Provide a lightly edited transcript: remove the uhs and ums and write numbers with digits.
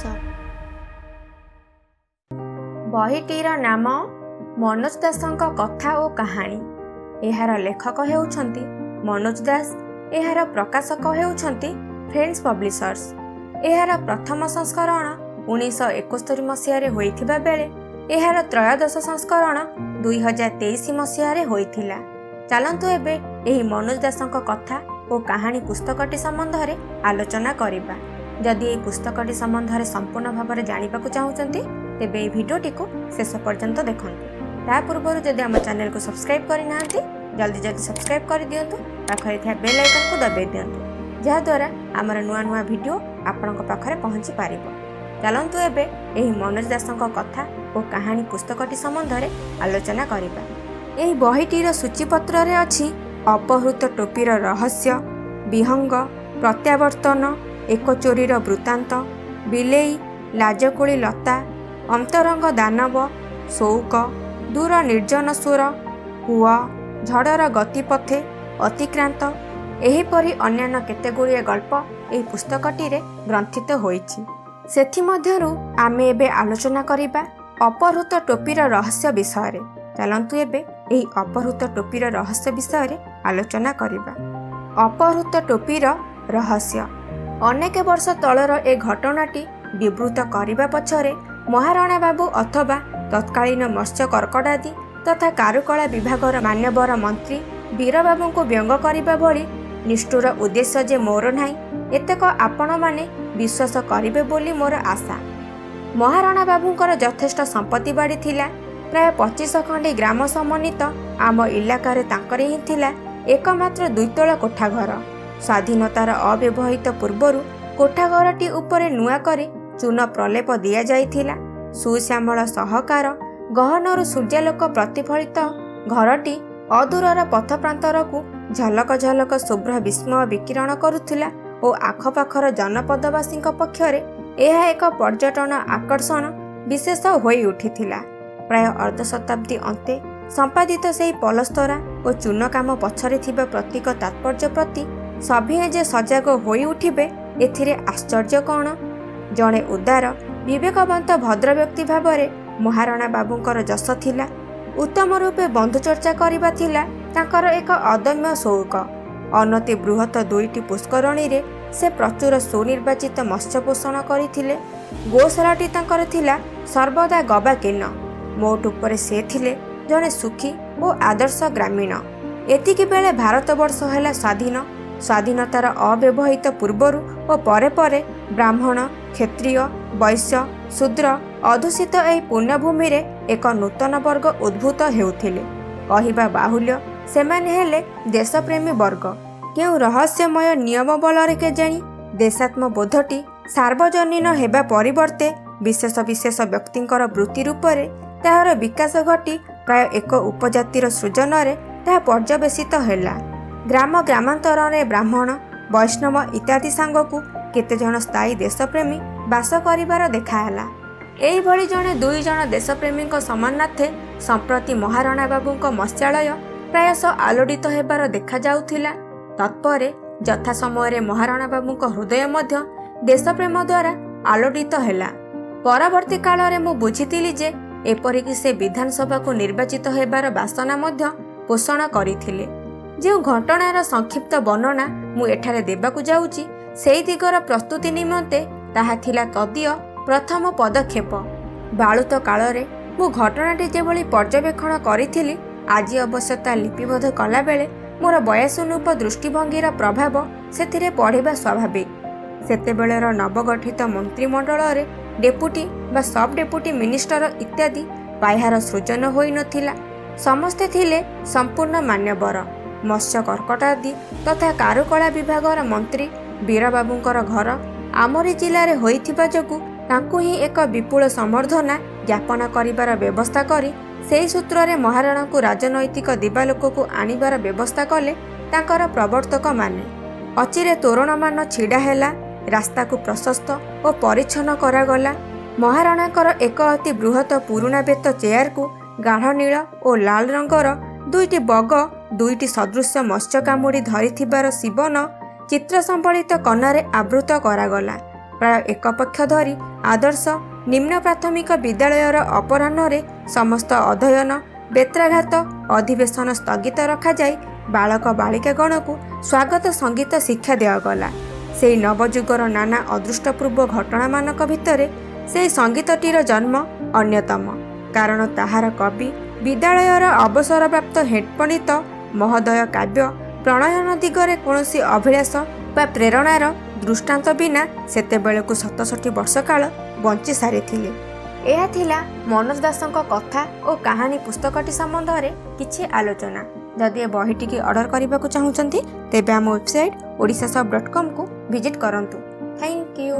Publisher. ବହିଟିର ନାମ ମନୋଜ ଦାସଙ୍କ କଥା ଓ କାହାଣୀ। ଏହାର ଲେଖକ ହେଉଛନ୍ତି ମନୋଜ ଦାସ। ଏହାର ପ୍ରକାଶକ ହେଉଛନ୍ତି ଫ୍ରେଣ୍ଡସ୍ ପବ୍ଲିସର୍ସ। ଏହାର ପ୍ରଥମ ସଂସ୍କରଣ 1971 ମସିହାରେ ହୋଇଥିବା ବେଳେ ଏହାର ତ୍ରୟୋଦଶ ସଂସ୍କରଣ 2023 ମସିହାରେ ହୋଇଥିଲା। ଚାଲନ୍ତୁ ଏବେ ଏହି ମନୋଜ ଦାସଙ୍କ କଥା ଓ କାହାଣୀ ପୁସ୍ତକଟି ସମ୍ବନ୍ଧରେ ଆଲୋଚନା କରିବା। ଯଦି ଏହି ପୁସ୍ତକଟି ସମ୍ବନ୍ଧରେ ସମ୍ପୂର୍ଣ୍ଣ ଭାବରେ ଜାଣିବାକୁ ଚାହୁଁଛନ୍ତି, ତେବେ ଏହି ଭିଡ଼ିଓଟିକୁ ଶେଷ ପର୍ଯ୍ୟନ୍ତ ଦେଖନ୍ତୁ। ତା ପୂର୍ବରୁ ଯଦି ଆମ ଚ୍ୟାନେଲକୁ ସବସ୍କ୍ରାଇବ୍ କରିନାହାନ୍ତି, ଜଲ୍ଦି ଜଲ୍ଦି ସବସ୍କ୍ରାଇବ୍ କରିଦିଅନ୍ତୁ। ପାଖରେ ଥିବା ବେଲ୍ ଆଇକନ୍କୁ ଦବାଇ ଦିଅନ୍ତୁ, ଯାହାଦ୍ୱାରା ଆମର ନୂଆ ନୂଆ ଭିଡ଼ିଓ ଆପଣଙ୍କ ପାଖରେ ପହଞ୍ଚି ପାରିବ। ଚାଲନ୍ତୁ ଏବେ ଏହି ମନୋଜ ଦାସଙ୍କ କଥା ଓ କାହାଣୀ ପୁସ୍ତକଟି ସମ୍ବନ୍ଧରେ ଆଲୋଚନା କରିବା। ଏହି ବହିଟିର ସୂଚୀପତ୍ରରେ ଅଛି ଅପହୃତ ଟୋପିର ରହସ୍ୟ, ବିହଙ୍ଗ, ପ୍ରତ୍ୟାବର୍ତ୍ତନ, ଏକ ଚୋରିର ବୃତ୍ତାନ୍ତ, ବିଲେଇ, ଲାଜକୁଳି ଲତା, ଅନ୍ତରଙ୍ଗ ଦାନବ, ସଉକ, ଦୂର ନିର୍ଜନ ସୁର, କୂଅ, ଝଡ଼ର ଗତିପଥେ, ଅତିକ୍ରାନ୍ତ, ଏହିପରି ଅନ୍ୟାନ୍ୟ କେତେଗୁଡ଼ିଏ ଗଳ୍ପ ଏହି ପୁସ୍ତକଟିରେ ଗ୍ରନ୍ଥିତ ହୋଇଛି। ସେଥିମଧ୍ୟରୁ ଆମେ ଏବେ ଆଲୋଚନା କରିବା ଅପହୃତ ଟୋପିର ରହସ୍ୟ ବିଷୟରେ। ଚାଲନ୍ତୁ ଏବେ ଏହି ଅପହୃତ ଟୋପିର ରହସ୍ୟ ବିଷୟରେ ଆଲୋଚନା କରିବା। ଅପହୃତ ଟୋପିର ରହସ୍ୟ। ଅନେକ ବର୍ଷ ତଳର ଏ ଘଟଣାଟି ବିବୃତ କରିବା ପଛରେ ମହାରଣା ବାବୁ ଅଥବା ତତ୍କାଳୀନ ମତ୍ସ୍ୟ କର୍କଟାଦି ତଥା କାରୁକଳା ବିଭାଗର ମାନ୍ୟବର ମନ୍ତ୍ରୀ ବୀରବାବୁଙ୍କୁ ବ୍ୟଙ୍ଗ କରିବା ଭଳି ନିଷ୍ଠୁର ଉଦ୍ଦେଶ୍ୟ ଯେ ମୋର ନାହିଁ, ଏତକ ଆପଣମାନେ ବିଶ୍ୱାସ କରିବେ ବୋଲି ମୋର ଆଶା। ମହାରଣା ବାବୁଙ୍କର ଯଥେଷ୍ଟ ସମ୍ପତ୍ତି ବାଡ଼ି ଥିଲା। ପ୍ରାୟ 25 ଖଣ୍ଡି ଗ୍ରାମ ସମନ୍ୱିତ ଆମ ଇଲାକାରେ ତାଙ୍କର ହିଁ ଥିଲା ଏକମାତ୍ର ଦ୍ୱିତଳ କୋଠାଘର। ସ୍ୱାଧୀନତାର ଅବ୍ୟବହିତ ପୂର୍ବରୁ କୋଠାଘରଟି ଉପରେ ନୂଆ କରି ଚୂନ ପ୍ରଲେପ ଦିଆଯାଇଥିଲା। ସୁଶ୍ୟାମଳ ସହକାର ଗହନରୁ ସୂର୍ଯ୍ୟାଲୋକ ପ୍ରତିଫଳିତ ଘରଟି ଅଦୂରର ପଥପ୍ରାନ୍ତରକୁ ଝଲକ ଝଲକ ଶୁଭ୍ର ବିସ୍ମୟ ବିକିରଣ କରୁଥିଲା ଓ ଆଖପାଖର ଜନପଦବାସୀଙ୍କ ପକ୍ଷରେ ଏହା ଏକ ପର୍ଯ୍ୟଟନ ଆକର୍ଷଣ ବିଶେଷ ହୋଇ ଉଠିଥିଲା। ପ୍ରାୟ ଅର୍ଦ୍ଧଶତାବ୍ଦୀ ଅନ୍ତେ ସମ୍ପାଦିତ ସେହି ପଲସ୍ତରା ଓ ଚୂନ କାମ ପଛରେ ଥିବା ପ୍ରତୀକ ତାତ୍ପର୍ଯ୍ୟ ପ୍ରତି ସଭିଏଁ ଯେ ସଜାଗ ହୋଇ ଉଠିବେ, ଏଥିରେ ଆଶ୍ଚର୍ଯ୍ୟ କ'ଣ? ଜଣେ ଉଦାର, ବିବେକବନ୍ତ ଭଦ୍ରବ୍ୟକ୍ତି ଭାବରେ ମହାରଣା ବାବୁଙ୍କର ଯଶ ଥିଲା। ଉତ୍ତମ ରୂପେ ବନ୍ଧୁଚର୍ଚ୍ଚା କରିବା ଥିଲା ତାଙ୍କର ଏକ ଅଦମ୍ୟ ସଉକ। ଅନତି ବୃହତ ଦୁଇଟି ପୁଷ୍କରଣୀରେ ସେ ପ୍ରଚୁର ସୁନିର୍ବାଚିତ ମତ୍ସ୍ୟ ପୋଷଣ କରିଥିଲେ। ଗୋଶାଳାଟି ତାଙ୍କର ଥିଲା ସର୍ବଦା ଗବାକୀର୍ଣ୍ଣ। ମୋଟ ଉପରେ ସେ ଥିଲେ ଜଣେ ସୁଖୀ ଓ ଆଦର୍ଶ ଗ୍ରାମୀଣ। ଏତିକି ବେଳେ ଭାରତବର୍ଷ ହେଲା ସ୍ୱାଧୀନ। ସ୍ୱାଧୀନତାର ଅବ୍ୟବହିତ ପୂର୍ବରୁ ଓ ପରେ ପରେ ବ୍ରାହ୍ମଣ, କ୍ଷତ୍ରିୟ, ବୈଶ୍ୟ, ଶୂଦ୍ର ଅଧ୍ୟୁଷିତ ଏହି ପୁଣ୍ୟଭୂମିରେ ଏକ ନୂତନ ବର୍ଗ ଉଦ୍ଭୂତ ହେଉଥିଲେ। କହିବା ବାହୁଲ୍ୟ, ସେମାନେ ହେଲେ ଦେଶପ୍ରେମୀ ବର୍ଗ। କେଉଁ ରହସ୍ୟମୟ ନିୟମ ବଳରେ କେଜାଣି ଦେଶାତ୍ମବୋଧଟି ସାର୍ବଜନୀନ ହେବା ପରିବର୍ତ୍ତେ ବିଶେଷ ବିଶେଷ ବ୍ୟକ୍ତିଙ୍କର ବୃତ୍ତି ରୂପରେ ତାହାର ବିକାଶ ଘଟି ପ୍ରାୟ ଏକ ଉପଜାତିର ସୃଜନରେ ତାହା ପର୍ଯ୍ୟବେସିତ ହେଲା। ଗ୍ରାମ ଗ୍ରାମାନ୍ତରରେ ବ୍ରାହ୍ମଣ, ବୈଷ୍ଣବ ଇତ୍ୟାଦି ସାଙ୍ଗକୁ କେତେଜଣ ସ୍ଥାୟୀ ଦେଶପ୍ରେମୀ ବାସ କରିବାର ଦେଖାହେଲା। ଏଇଭଳି ଜଣେ ଦୁଇ ଜଣ ଦେଶପ୍ରେମୀଙ୍କ ସମନ୍ନାର୍ଥେ ସମ୍ପ୍ରତି ମହାରଣା ବାବୁଙ୍କ ମତ୍ସ୍ୟାଳୟ ପ୍ରାୟଶଃ ଆଲୋଡ଼ିତ ହେବାର ଦେଖାଯାଉଥିଲା। ତତ୍ପରେ ଯଥା ସମୟରେ ମହାରଣା ବାବୁଙ୍କ ହୃଦୟ ମଧ୍ୟ ଦେଶପ୍ରେମ ଦ୍ୱାରା ଆଲୋଡ଼ିତ ହେଲା। ପରବର୍ତ୍ତୀ କାଳରେ ମୁଁ ବୁଝିଥିଲି ଯେ ଏପରିକି ସେ ବିଧାନସଭାକୁ ନିର୍ବାଚିତ ହେବାର ବାସନା ମଧ୍ୟ ପୋଷଣ କରିଥିଲେ। ଯେଉଁ ଘଟଣାର ସଂକ୍ଷିପ୍ତ ବର୍ଣ୍ଣନା ମୁଁ ଏଠାରେ ଦେବାକୁ ଯାଉଛି, ସେହି ଦିଗର ପ୍ରସ୍ତୁତି ନିମନ୍ତେ ତାହା ଥିଲା ତଦୀୟ ପ୍ରଥମ ପଦକ୍ଷେପ। ବାଳୁତ କାଳରେ ମୁଁ ଘଟଣାଟି ଯେଭଳି ପର୍ଯ୍ୟବେକ୍ଷଣ କରିଥିଲି, ଆଜି ଅବଶ୍ୟ ତା ଲିପିବଦ୍ଧ କଲାବେଳେ ମୋର ବୟସାନୁରୂପ ଦୃଷ୍ଟିଭଙ୍ଗୀର ପ୍ରଭାବ ସେଥିରେ ପଡ଼ିବା ସ୍ୱାଭାବିକ। ସେତେବେଳର ନବଗଠିତ ମନ୍ତ୍ରିମଣ୍ଡଳରେ ଡେପୁଟି ବା ସବ୍ ଡେପୁଟି ମିନିଷ୍ଟର ଇତ୍ୟାଦି ପାହ୍ୟାର ସୃଜନ ହୋଇନଥିଲା। ସମସ୍ତେ ଥିଲେ ସମ୍ପୂର୍ଣ୍ଣ ମାନ୍ୟବର। ମତ୍ସ୍ୟ କର୍କଟାଦି ତଥା କାରୁକଳା ବିଭାଗର ମନ୍ତ୍ରୀ ବୀରବାବୁଙ୍କର ଘର ଆମରି ଜିଲ୍ଲାରେ ହୋଇଥିବା ଯୋଗୁଁ ତାଙ୍କୁ ହିଁ ଏକ ବିପୁଳ ସମ୍ବର୍ଦ୍ଧନା ଜ୍ଞାପନ କରିବାର ବ୍ୟବସ୍ଥା କରି ସେହି ସୂତ୍ରରେ ମହାରଣାଙ୍କୁ ରାଜନୈତିକ ଦିବାଲୋକକୁ ଆଣିବାର ବ୍ୟବସ୍ଥା କଲେ ତାଙ୍କର ପ୍ରବର୍ତ୍ତକମାନେ। ଅଚିରେ ତୋରଣମାନ ଛିଡ଼ା ହେଲା, ରାସ୍ତାକୁ ପ୍ରଶସ୍ତ ଓ ପରିଚ୍ଛନ୍ନ କରାଗଲା। ମହାରଣାଙ୍କର ଏକ ଅତି ବୃହତ ପୁରୁଣା ବେତ ଚେୟାରକୁ ଗାଢ଼ ନୀଳ ଓ ଲାଲ ରଙ୍ଗର ଦୁଇଟି ବଗ ଦୁଇଟି ସଦୃଶ୍ୟ ମତ୍ସ୍ୟ କାମୁଡ଼ି ଧରିଥିବାର ଶିବନ ଚିତ୍ର ସମ୍ବଳିତ କନାରେ ଆବୃତ କରାଗଲା। ପ୍ରାୟ ଏକ ପକ୍ଷ ଧରି ଆଦର୍ଶ ନିମ୍ନ ପ୍ରାଥମିକ ବିଦ୍ୟାଳୟର ଅପରାହ୍ନରେ ସମସ୍ତ ଅଧ୍ୟୟନ, ବେତ୍ରାଘାତ ଅଧିବେଶନ ସ୍ଥଗିତ ରଖାଯାଇ ବାଳକ ବାଳିକାଗଣକୁ ସ୍ୱାଗତ ସଙ୍ଗୀତ ଶିକ୍ଷା ଦିଆଗଲା। ସେଇ ନବଯୁଗର ନାନା ଅଦୃଷ୍ଟପୂର୍ବ ଘଟଣାମାନଙ୍କ ଭିତରେ ସେଇ ସଙ୍ଗୀତଟିର ଜନ୍ମ ଅନ୍ୟତମ, କାରଣ ତାହାର କବି ବିଦ୍ୟାଳୟର ଅବସରପ୍ରାପ୍ତ ହେଡ୍ ପଣ୍ଡିତ ମହୋଦୟ କାବ୍ୟ ପ୍ରଣୟନ ଦିଗରେ କୌଣସି ଅଭିଳାଷ ବା ପ୍ରେରଣାର ଦୃଷ୍ଟାନ୍ତ ବିନା ସେତେବେଳକୁ 67 ବର୍ଷ କାଳ ବଞ୍ଚି ସାରିଥିଲେ। ଏହା ଥିଲା ମନୋଜ ଦାସଙ୍କ କଥା ଓ କାହାଣୀ ପୁସ୍ତକଟି ସମ୍ବନ୍ଧରେ କିଛି ଆଲୋଚନା। ଯଦି ଏ ବହିଟିକି ଅର୍ଡ଼ର କରିବାକୁ ଚାହୁଁଛନ୍ତି, ତେବେ ଆମ ୱେବସାଇଟ୍ ଓଡ଼ିଶା ସପ୍ ଡଟ୍ କମ୍କୁ ଭିଜିଟ୍ କରନ୍ତୁ। Thank you.